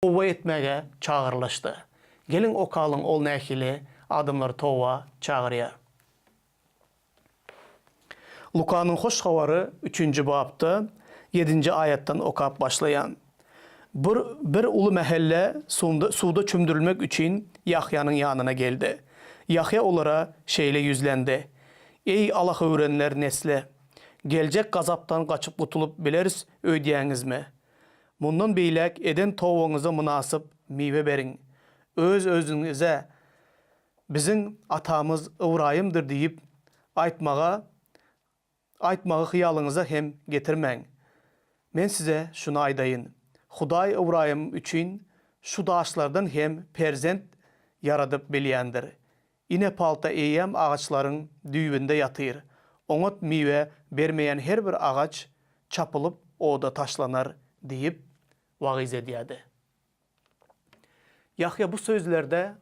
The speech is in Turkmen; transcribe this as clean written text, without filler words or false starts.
Toba etmäge çagyrylyşdy. Geliň okalyň ol nähili adamlary toba çagyrýar. Lukanyň Hoş Habary üçünji bapda ýedinji aýatdan okap başlaýan. Bir bir uly mähelle sunda suwda çümdürilmek üçin Ýahýanyň ýanyna geldi. Ýahýa olara şeýle ýüzlendi, Eý alahöwrenler nesli! Geljek gazapdan gaçyp gutulyp bileris öýdýäňizmi? Mundan beýläk eden tobaňyza mynasyp miwe beriň. Öz-özüňize, Biziň atamyz Ybraýymdyr diýip aýtmaga aýtmagy hyýalyňyza hem getirmäň. Men size şuny aýdaýyn, Hudaý Ybraýym üçin şu daşlardan hem perzent ýaradyp bilýändir. Ine palta eýýäm agaçlaryň düýbünde ýatyr. Oňat miwe bermeýän her bir agaç çapylyp oda taşlanar diýip wagyz edýärdi. Ýahýa bu sözlerde.